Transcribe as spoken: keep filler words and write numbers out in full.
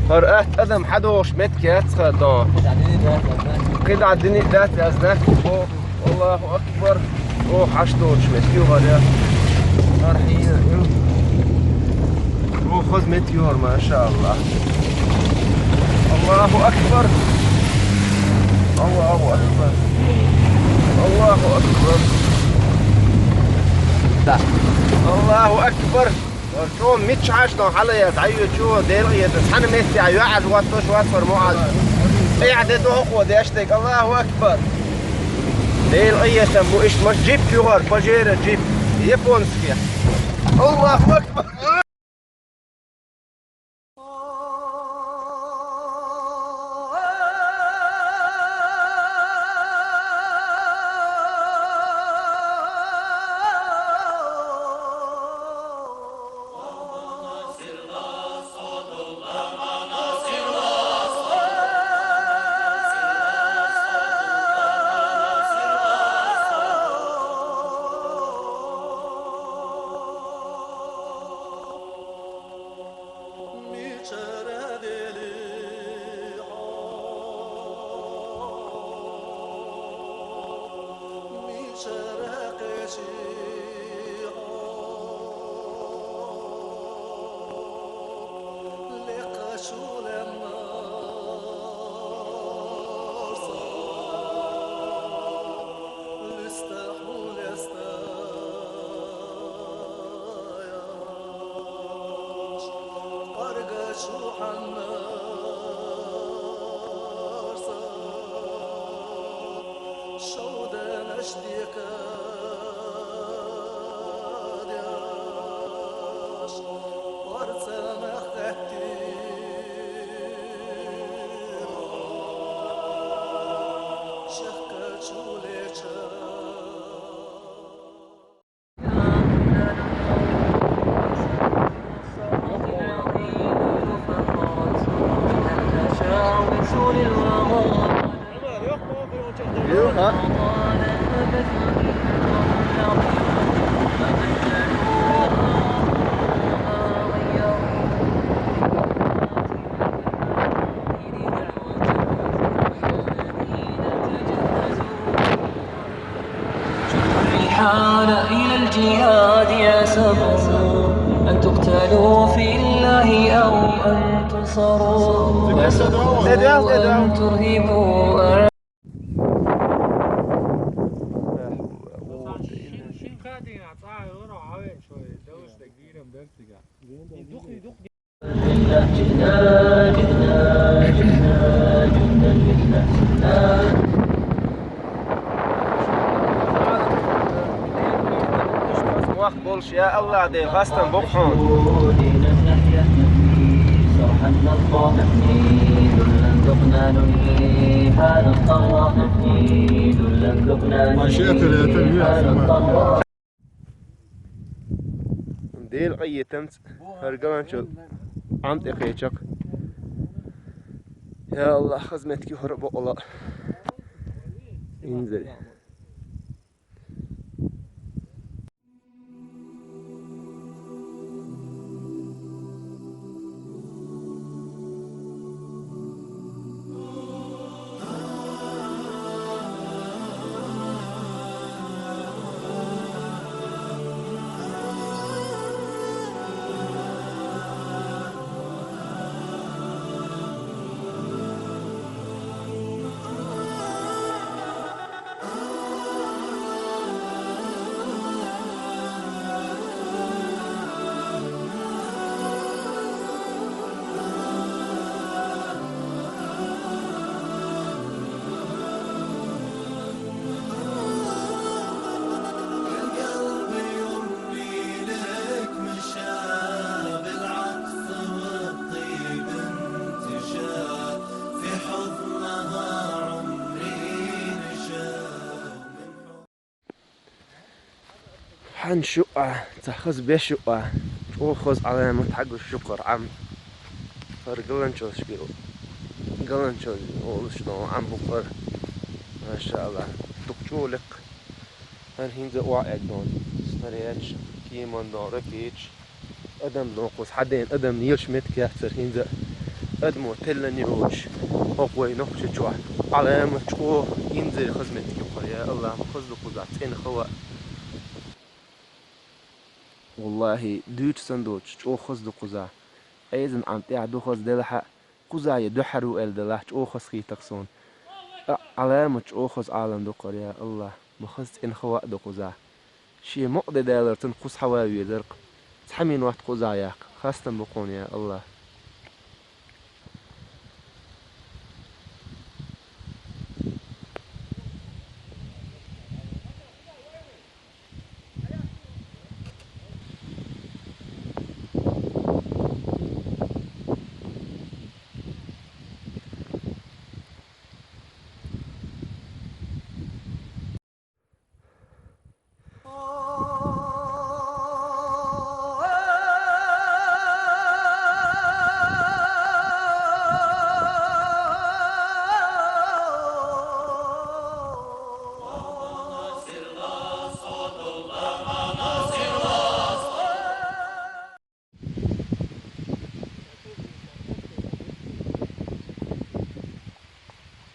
ХӀара атта адам хьадогӀуш меттиг яц хӀара дон. КхидӀа дини дац аз нах. О, Аллаху акбар. О, хьаш доцуш меттиг ю хӀара. ХӀара хьийна ю. О, хаза меттиг ю хӀара, машааллах. Аллаху акбар. Аллаху акбар. Аллаху акбар. Да. Аллаху акбар. Чо миччахьаш дон хьала яз, хьайо чо, Дела къинхетамца, цхьана метте а йоӀаж ваттош вацар мо аз. Айхьа де дохо деш дег, Аллаху акбар. Дела къинхетам бу иштта, маш джип ю хӀара, Паджеро джип, японский. Аллаху акбар. الرحال إلى الجهاد يا سبب أن تقتلوا في الله أو أن تنصروا، يا سبب أن ترهبوا. Мохк болуш, я Аллах, де хастам бокъон. Машина тӀера, тӀера, Дела къинхетамца хӀара галанчо Ӏам тӀе кхечакх. Я Аллах, хаза меттиг ю хӀара бокъала. Инзаре. Хьан шу а, ца хаза беш шу а, чӀогӀа хаза Ӏаламат хьагуш шу кхар Ӏам. ХӀара галанчалш гил. Галанчал олуш дон Ӏам бу кхар. МашаАллах. Дукха чӀогӀа лекха. ХӀара хӀинца а ваӀ эгдон. Снарядаш, кеман дон, ракеташ. Адам дон кхуза хьаден, адам нелаш меттиг яцар хӀинца. Адамо теллане йоацаш, хӀокху вай Нохчийчохь Ӏаламат чӀогӀа инзаре хаза меттиг ю-кх хӀара, я АллахӀ, ма хаза ду кхузахь цӀена хӀаваъ. ВаллахӀи, дуьйцуш санна доцуш, чӀогӀа хаза ду кхузахь. Ӏезан Ӏам тӀехь ду хаза делахь а, кхузахь я дуьххьара ву аьлла делахь, чӀогӀа хаза хийтар суна. А, Ӏаламат чӀогӀа хаза Ӏалам ду-кх хӀара, я АллахӀ, ма хаза цӀена хӀаваъ ду кхузахь. Шен мукъа де даларца кхуза хьаван везар-кх. Цхьа минот кхузахь яккха хастам бу кхуна, я АллахӀ.